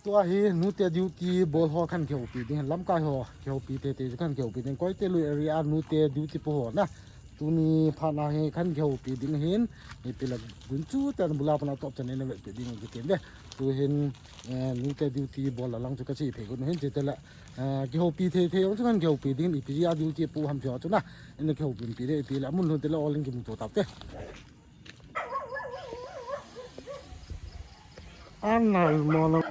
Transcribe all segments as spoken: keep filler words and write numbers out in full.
Tua hi nute duty bol ho khan kihoupi ding, lamkai ho kihoupi teitei chu khan kihoupi ding, Koite lui area nute duty po ho na. Tuni phat na hi khan kihoupi ding hin, ipi le gunchu ten bula pana top chan in vetpi ding kiti ve. Tu hin, eh, nute duty bol la lang chu kache phei gon hin, chutile, eh, kihoupi teitei jong chu khan kihoupi ding, ipi a duty po ham chu na. Ina kihoupi pi de, ipi le mun lhun tile all in kimu to tap te. An nal mo lo.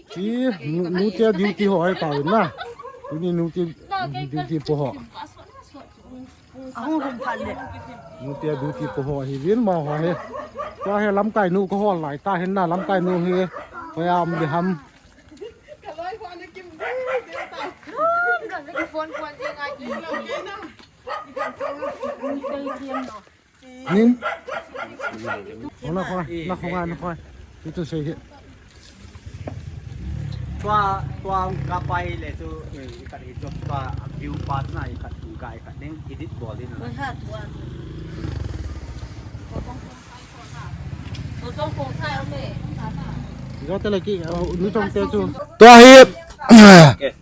Chi, nu, nute duty ho ahi tauvin na. Tuni nute duty po ho. Ahung hung phat le. Nute duty po ho ahiuvin amaho hi. Tua hi lamkai nu kahol lai ta hin na, lamkai nu hi. Koiya um ding ham. Nin. Ona khoi, na khoi, na khoi. Itu sei hi. Tua, tua ka pai le chu, eh, ikat hi job tua view part na ikat ka ikat ding edit bol ding na. Oi ha tua. Tua tele ki, uh, nu chong te chu. Tua hi,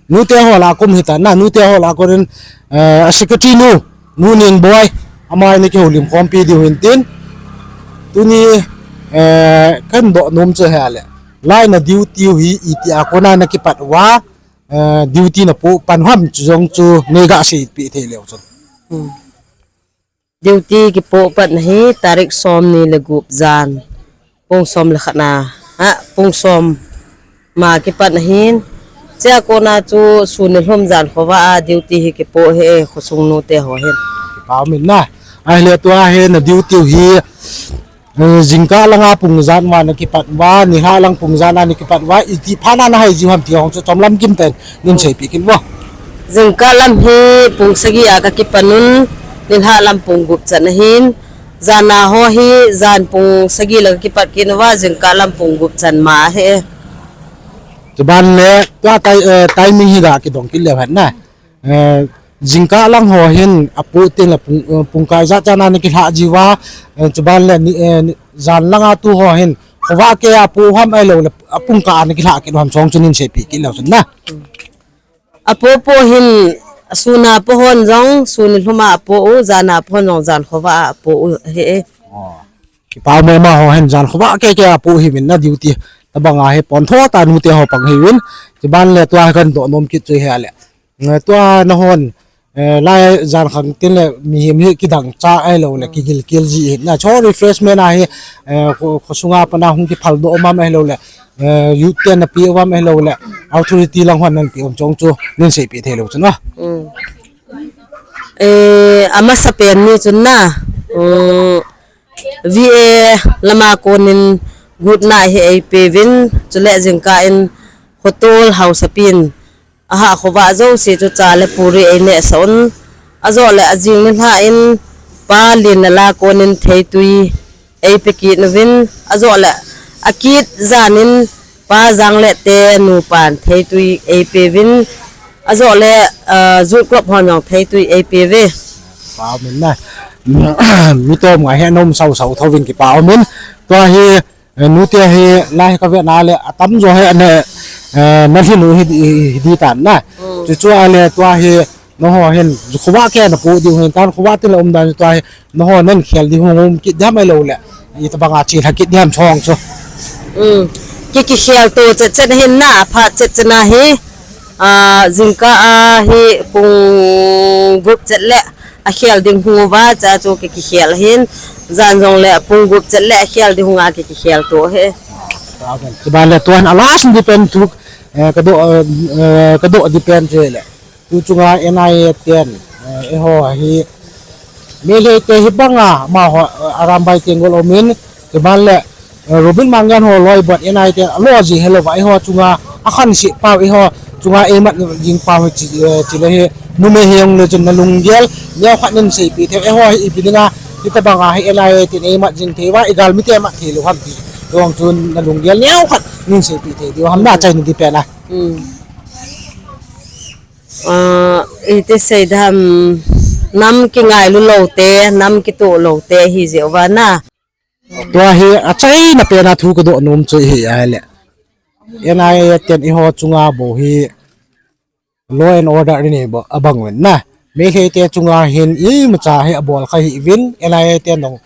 nute ho la kum hita na, nute ho la konin, eh, secretary nu. Nu Nengboi, ama ina kihoulim khompi diu hin tin. Tuni, eh, kahin doh nom chu hi le. Lai na duty hi iti a kona na kipat uva, eh, duty na po pan ham chu jong chu nei ga seipeh thei leu chun. Hmm. Duty kipo pat na hi tarik som ni le gup jan. Pung som le khat na, ha, pung som ma kipat na hin. Chea kona chu sun nilhum jan khovah a duty hi kipo hi e, khosung nute ho hin. Kipa um in na. Ahile tua hi na duty hi, eh, jingkah langa pung jan uva na kipat uva, nilhah lang pung jan a na kipat uva, iti phat na na hai jiu ham ti hung chu chomlam kim ten nin seipeh kit uvo. Jingkah lam hi pung sagi a ka kipan un, nilhah lam pung gup chan ahin. Jan a ho hi jan pung sagi le ka kipat kit uva, jingkah lam pung gup chan ma ahi. Chuban le tua tai, eh, timing hi ga kidong kit leu hen na. Eh, jingkah lang ho hin apo teng le pung, eh, pung kai ja chan a na kilhah jiu va, eh, chuban le ni, eh, ni, jan langa tu ho hin khovah kei a po ham ahilou le apung kah a na kilhah kit u ham chong chu nin seipeh kit leu chun na. Apo po hin, sun a po hon jong, sun nilhum a apo u, jan a po hon jong, jan khovah a apo u, he e. Oh. Kipa um e amaho hin jan khovah kei kei a apo u hiuvin na duty. Tabang a hi pon tho ta nute ho pang hiuvin. Chuban le tua kahin doh nom kit chu hi le. Nga tua na hon, eh, lai jan khang tin le mihem hi kidang cha ahilou le, kigil kel ji hi na. Cho refreshment a hi, eh, kho, khosung a pat na hung kiphal doh um am ahilou le. Eh, youth ten na pe uvam ahilou le, authority lang hon nan pe um chong chu, nin seipeh thei leu chun a. Mm. Eh, amasa pen ni chun na, mm, V A lama konin good night hi eipe uvin, chule jingkah in khotol haosapi in, aha khovah jouse chu cha le puri eineh sah un, ajo le ajing nilhah in, pa Lenlal a konin theitui eipe kit uvin, ajo le akit jan in pa Jangleh te nupan theitui eipe uvin, ajo le, ah, Youth Club hon jong theitui eipe uve. Wow, min na. Mi tom ngai hi nom sau sau tho uvin kipa um in. Tua hi, eh, nute hi lai hi ka ve na le atam jo hi ane, eh, na lhin u hi di, hi di tan na. Mm. Chu chu a le tua hi Nangho hin, khovah kei a na po diu hin, tan khovah tin la um dan tua hi, nangho nan khel ding hung um kit diam ahilou le. Itobang a chi lha kit diam chong chu. Um. Ki, kikhel to chet chet hin na, phat chet chet na hi, ah, jingkah a hi pung gup chet le, akhel ding hung uva, cha chu ki, kikhel hin, jan jong le pung gup chet le, akhel ding hung a ki, kikhel to hi. Chuban le tuan a last depend tu, eh, ka doh, eh, eh, ka doh depend chu le. Tu chunga N I A ten, eh, eiho hi, Meitei te hi banga, amaho, eh, Arambai Tenggol umin, chuban le, eh, Robin Mangian ho loi bot N I A ten, alo ji helou va, eiho chunga, akhan si pau, eiho chunga eimat jing pau hi chi, eh, chi le hi, numei hi jong le chun na lunggel, neo khat nin seipeh thei, eiho hi ipi dinga, hitobanga hi N I A ten eimat jing thei va, igalmi te mat thei lou ham ti, jong chun na lunggel, neo khat nin seipeh thei diu ham na chai ni di pen a. Hmm. Ah, iti sei dam, nam kingailu lou te, nam kitoh lou te, hi jeh uva na. Tua hi, achaina pen a thu ka doh nom chu hi a le. N I A ten eiho chunga bou hi law and order nei abang uvin na. Meitei te chunga hin imacha hi abol kha hih uvin, N I A ten jong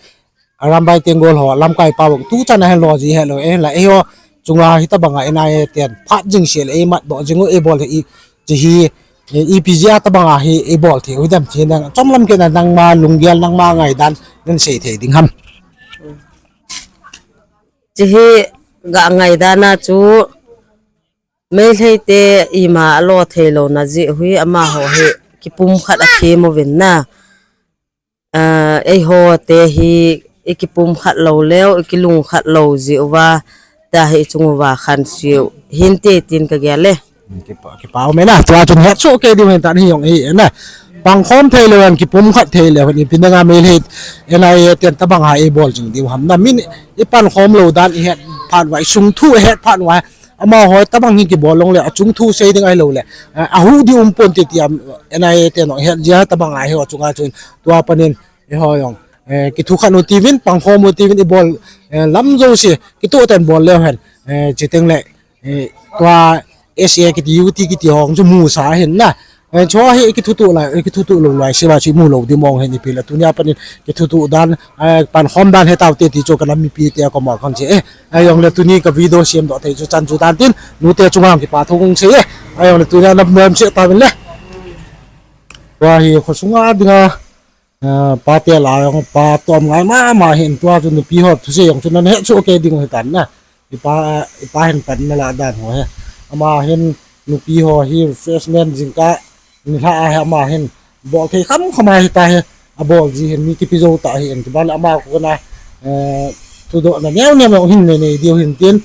Arambai Tenggol ho lamkai pa bou tuchan a hin lo ji helou, ahinla eiho chunga hitabanga N I A ten phat jing sel eimat doh jing u, eibol hi, chi hi, ipi jeh a tabanga hi eibol thei u hidem chi nang chomlam kit a nangma lunggel nangma ngaidan nei sei thei ding ham? Chi hi ka ngaidan a chu Meitei te ima alo thei louna jeh u hi amaho hi kipumkhat a them uvin na. Eiho te hi ikipumkhat lou leu, ikilungkhat lou jeh uva, tua hi ichung uva khansiu hinte tin kagel e. Kipa, kipa ume na, tua chun hetsoh kei diu hin tan hi jong hi na. Pangkhom thei leu hen, kipumkhat thei leu hen, ipi nanga Meitei N I A ten tabanga eibol jing diu ham na, min ipankhom lou dan ihet phat uva, isung thu ihet phat uva, amaho tabang hi kibol long le achung thu sei ding ahilou le ahuh ding um ponte tia N I A ten jong ihet jeh a tabanga eiho chunga chun tua panin eiho jong kithukhat u tiuvin, pangkhom u tiuvin, ibol lam jouse kitoh tah in bol leu hen, chuteng le tua S A kiti, U T kiti ho chu musa ahin na. Chu hi kithutuh lai, kithutuh lou lai sela chu imu lou ding mong hin ipi le tunia panin kithutuh dan, pankhom dan hetaute ti chu kanam mipi te a koma kahin sei e. Ahijongle tuni ka video semdoh thei chu chan chu dan tin nute chunga kipa thu kahung sei e. Ahijongle tunia nam nam se tauvin le. Tua hi khosunga dinga pate la jong pa tom ngai mama hin, tua chu nupi ho thusei jong chu nahetsoh kei diu hitan na. Ipa, ipa hin pan nalah dan ho hi, ama hin nupi ho hi refreshment jingkah nilhah a hi ama hin bol thei khamkham a hita hi, abol ji hin mi kipe jou tah hi in, chuban le ama kona thudohna neo neo jong hin nei nei diu hin tin.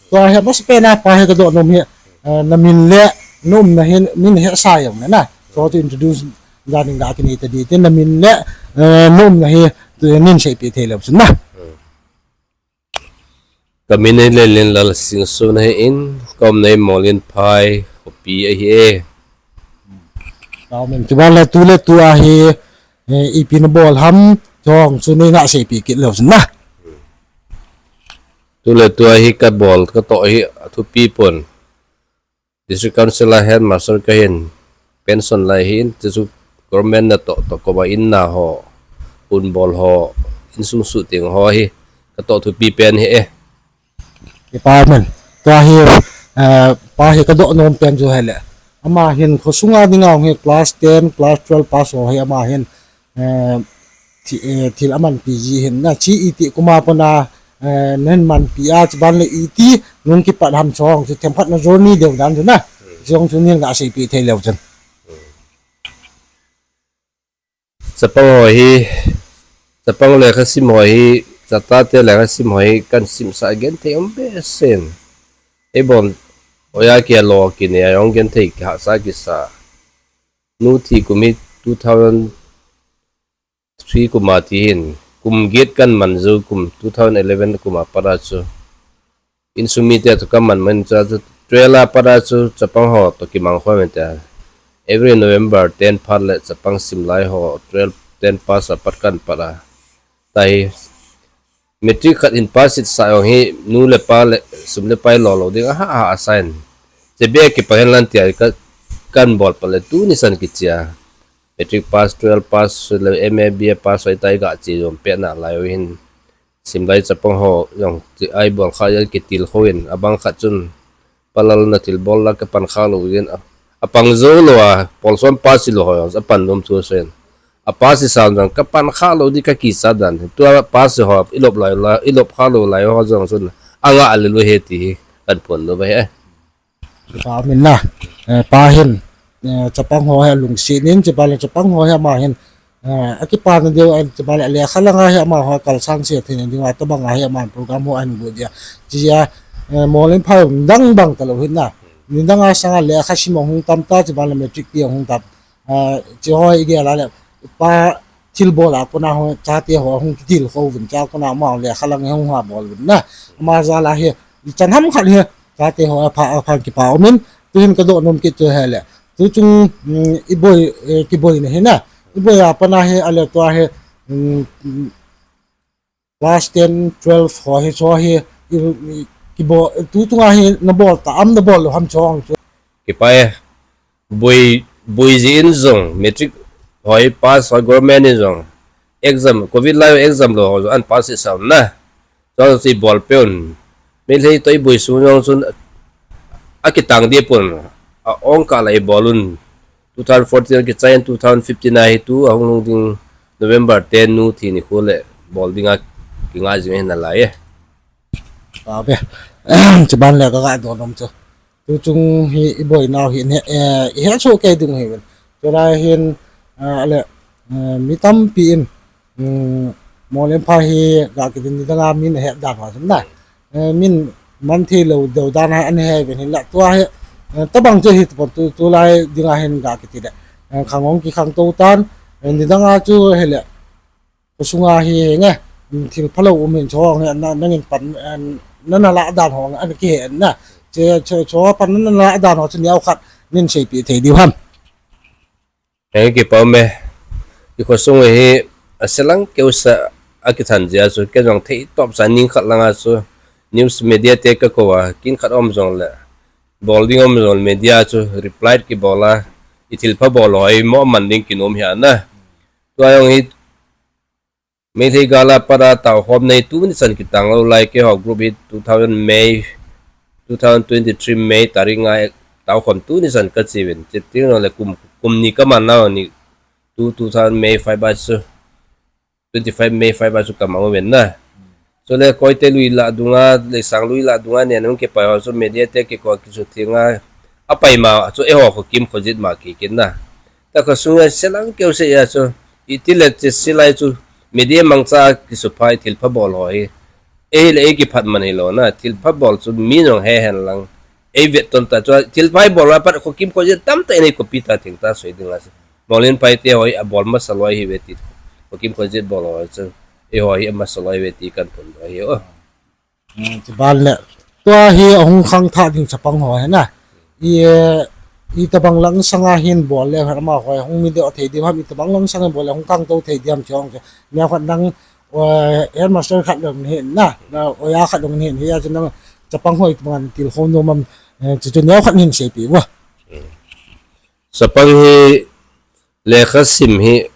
Tua hi amasapen a pa hi kadoh nom hi, namin le naumna hi min hesa jong le na, chu chu introduce dan in ga kinei ta ding tin, namin le naumna hi nei seipeh thei leu chun na. Kamin hi Lenlen Lal Singson ahin, kaumna hi Molenphai khopi ahi e. Chuban le tu le tua hi ipi nabol ham, chong chu nei ga seipeh kit leu chun na. Tu le tua hi kabol katoh hi athupi pon. District Council a Headmaster kahin, pension lai hin, chuchu government natoh toh koma in na ho, hunbol ho, insung suhtheng ho hi katoh thupi pen hi e. Kipa umen. Tua hi pa hi kadoh nom pen chu hile, ama hin khosunga dinga hi class ten, class twelve pass ho hi ama hin thil amanpi ji hin na, chi iti kuma pana nahin manpi a, chuban le iti nung kipat ham chong chu themkhat na journey deu dan chu na, chong chu nei ga seipeh thei leu chun. Chapang ho hi, chapang lekha sim ho hi, chate lekha sim ho hi kahin simsah genthei um behseh in. Eibon oya kia lo kinei a jong genthei kihahsa kisa. Nu thi kum hi two thousand three kuma ti hin, kum get kaman jou kum two thousand eleven kuma pat a chu insung mite toh kaman man chu, twelve a pat a chu chapang ho toh kimang khom in tia, every November ten phat le chapang simlai ho twelve, ten pass a pat kahin pat a, tua hi matric khat in pass it sah jong hi nu le pa le sum le pai lo lou ding aha aha asan. Chebeh kipah hen lang tia kahin bol pat le tuni chan kichia, matric pass, twelve pass le M A, B A pass hoitah a iga che jom pet nalai u hin, simlai chapang ho jong eibol kha jong kitilkhou in, abang khat chun Palal natilbol la kapan kha lou din, apang jou lou a, pol som pass lou ho jong apan nom thu asoh in, apass san jong kapan kha lou di kakichat dan, tua pass ho ilop lai, ilop kha lou lai ho jong chun anga lel u ahi ti hi kahin phongdoh ahi e. Kipa umin na, pa hin chapang ho hi alungset in, chuban le chapang ho hi ama hin akipana diu, chuban le lekha langa hi amaho kalsan se theina dinga tobanga hi aman program ho ahin bol dia, chia Molenphai dang bang talou hin na, nidang a sanga lekha sim ahung tam ta, chuban le matric pi ahung tam, chi ho igel a le pa thilbol a kona ho chate ho ahung kitilkhou uvin, chua kona amaho lekha lang hi ahung ha bol uvin na, ama jal a hi ichan ham khat hi chate ho apha, apha kipa umin, tuhin kadoh nom kit chu hile, tuchung iboi, kiboina hi na, iboi a pana hi ale tua hi class ten, twelve ho hi chu hi Kibol, tu chunga hi nabol ta am, nabol lou ham chong chu. Kipa e. Bui, bui ji in jong, matric hoi pass hoi government in jong. Exam, covid lai exam lou ho jong an pass i sam na. Jong si bol peun. Meitei toh i bui sung jong chun akitang di pun. A ong ka lai bol un. Two thousand fourteen kichai in two thousand fifteen a hi tu ahung lhung ding November ten nu thi ni khu le bol ding a kinga jing hin alai e. Abe. Chuban le ka ga don nom chu. Tu chung hi i boinau hi ne, eh, i he chu kei ding hi. Chulai hin, ah, le, eh, mi tampi in, um, Molenphai hi ga kidin dang a min he dan wa na. Eh, min man thei lou deu dan a an he ven hi la tua hi, eh, tabang chu hi pon tu, tulai ding a hin ga kiti le. Eh, khang ong ki khang to tan, eh, ni dang a chu hi le. Khosunga hi nge, thil phalou um hin chong nge, na, nangin pan, eh, na, na la dan ho nge, an ki he na. Che, cho, cho pan na, na la dan ho chu neo khat, nin sei pi thei diu ham. Hei, kipa me. I khosung hi, a selang keu sa a kithan jia chu, ke jong thei top sa ning khat langa chu, news media te ka ko a, kin khat om jong le, bol ding om jong media chu, reply ki bol a, i thil pha bol hoi, mo man ding ki nom hi ana. Tua jong hi, Meitei gal a pat a tao khom nei tu ni san kitang lou lai ke ho group hi two thousand May, two thousand twenty-three May tarik nga tao khom tu ni san ka chi ven. Che ting no le kum, kum ni ka man na ni tu two thousand May five a chu, twenty-five May five a chu ka mang ven na. Chu le Koite lui la dunga, le sang lui la dunga ne nung ke pai ho chu media te ke ko ki chu tinga. A pai ma chu e ho kho kim kho jit ma ki kin na. Ta kho sunga selang keu se ya chu. I ti le che silai chu media mangcha ki su phai thil pha bol ho hi. E le e ki phat man hi lo na. Thil pha bol chu mi nong he hen lang. E vet ton ta chu thil phai bol la pat kho kim kho jit tam ta nei ko pi ta thing ta soi ding la. Molenphai te hoi a bol masa loi hi ve ti. Kho kim kho jit bol hoi chu. E hoi hi a masa loi ve ti kan thun loi hi o. Hmm, ti bal le. Tua hi a hung khang tha ding chapang ho he na. I, eh, i tabang lang sanga hin bol le hoi ama hoi hung mi de o thei dim ham i tabang lang sanga bol le hung kang to thei dim chong chu. Nia khat nang, eh, headmaster khat dong hin na. Na oya khat dong hin hi a chu nang chapang hoi tabang til khom nom am, eh, chu chu nia khat hin sei pi wa. Chapang hi lekha sim hi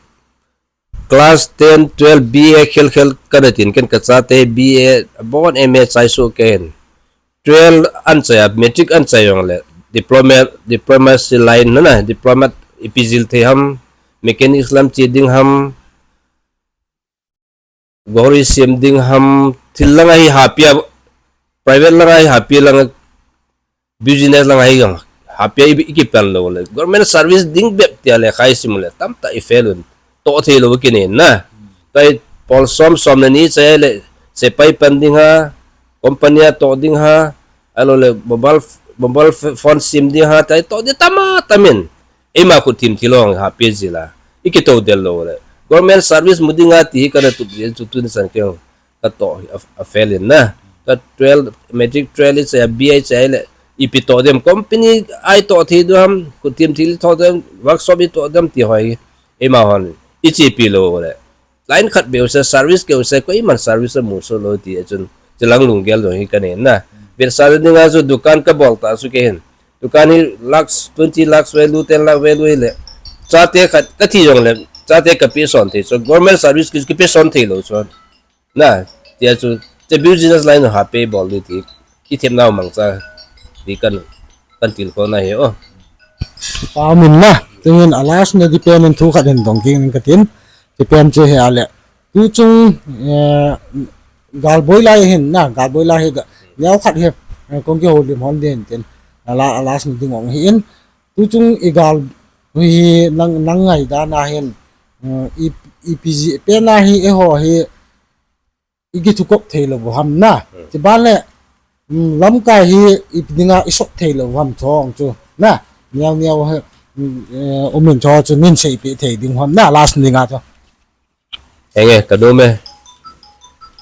class ten, twelve, B A khel khel kana tin ken ka chate B A bon M A chai su ken. Twelve an chai a, matric an chai jong le diploma, diploma si line na na, diploma ipi jil thei ham, mechanics lam chi ding ham, gori sim ding ham, thil lang a hi hapia, private lang a hi hapia lang a, business lang a hi gang, hapia i, i ki pan lo le. Government service ding bep tia le khai sim le, tam ta i fail un. To thei lo ki ne na. Tai pol som som le ni che le, sepai pan ding ha, company a to ding ha, alo le mobile, mobile f-, phone sim ding ha, tai to di tama tamin. Eima khu thim thilong ha pe jila. I ki to del lo le. Government service mu ding a ti hi ka na tup yen chu tun san keu. Ka to a, a fail in na. Ka twelve, matric twelve i che a, B A che le. I pi to dem company ai to thi du ham, khu thim thil to dem, workshop i to dem ti hoi. Eima hon. I chi pi lo le. Line khat beu se service keu se koiman service mu so lo ti a chun. Chilang lunggel lo hi ka ne na. Vet sa ding a chu dukan ka bol ta su ke hin. Dukan hi lakhs, twenty lakhs value, ten lakh value le. Chate khat ka thi jong le, chate ka pe son thei. So government service ki, ki pe son thei lo so. Na, tia chu, che business line ha pe bol ni ti. Ki them nau mang cha. Ti kan, kan til ko na he o. Pa min na, tingin alas na di pen in thu khat in dong king ka tin. Ti pen che he a le. Tu chung, eh, gal boi lai hin na, gal boi lai hi ga, neo khat hi, eh, kong ki ho lim hon din tin, ala, alas ni ding ong hi in. Tu chung i gal hi nang, nang ngai da na hin, eh, i, i P G pe na hi, e ho hi, i ki thu kop thei lo ham na. Hmm. Ti ban le, mm, lamkai hi, i dinga i sop thei lo ham chong chu, na. Neo, neo hi, mm, eh, umin cho chu nin sei pi thei ding ham na, alas ni nga chu. Henge, ka dum e.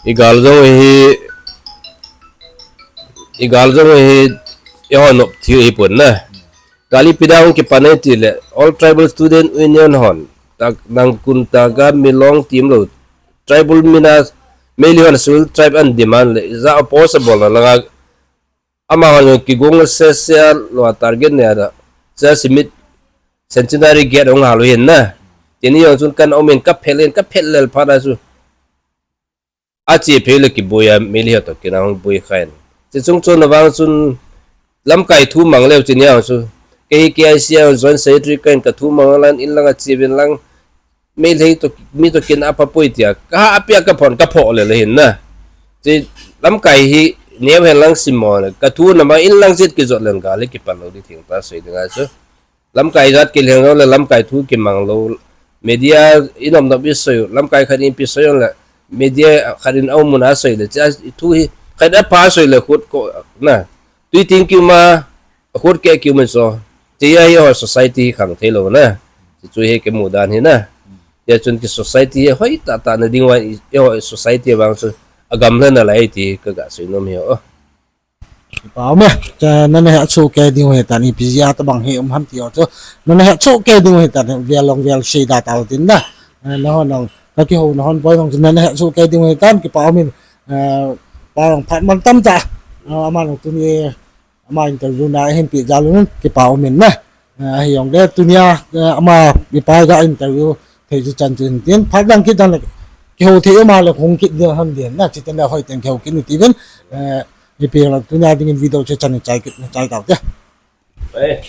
I gal jong hi, i gal jong hi, i hon nop thiu hi pun na. Gal ipi dang ki pan e ti le, All Tribal Student Union hon, tak nang kun ta ga mi long team lo, tribal mina, meli hon sul tribe an demand le, za oppose bol na langa, Amahon kigong sese a lou a target nei a da. Cha simit centenary gate hung hal u hin na. Tuni jong chun kana um in ka phel in ka phel lel phat a chu. Ache phei le kiboi a Meitei ho toh kin ahung boi khan. Chuche chung chon avang chun lamkai thu mang leu chun jong chu. Kei hi K I C a joint secretary kahin ka thu mang lang in lang a che uvin lang. Meitei toh, mi toh kin apha poi tia. Ka ha apia ka phon ka phoh le le hin na. Chuche lamkai hi neo hen lang sim mo le. Ka thu na ma in lang chet kijot len gal hi kipal lou ding theng ta sei ding a chu. Lamkai jat kilheng lou le lamkai thu kimang lou. Media i nop nop i soi u. Lamkai khat in ipi soi u le. Media khat in aum mun a soi le. Chuche thu hi khat apha soi le khut ko na. Tui ting kiu ma. Khut ke kiu ma so. Chuche a hi ho society hi khang thei lou na. Chuche chu hi kimu dan hi na. Tia chun ki society hi hoi tah tah na ding uva i, i ho society vang chu agam lhon nalai ti ka ga seinom hi o. Kipa um e, cha nana he chu ke ding u hitan ipi jeh a tabang hi um ham ti o chu. Nana he chu ke ding u hitan vel long vel sei da tau tin na. Eh, nahon nang, ka kihou nahon boi nang chu nana he chu ke ding u hitan kipa um in, eh, pa long phat man tam ta. Eh, ama nang tuni, ama interview na hin pi jal un kipa um in na. Eh, ahi jong le tunia, eh, ama ipa ga interview thei chu chan chu hin tin. Phat dang kit dang le kihou thei um a le hung kit ding ham din na. Chuti le hoi teng kihou kit ni ti uvin. Eh, ipi lang tunia ding in video chu chan chai kit, chai tau te.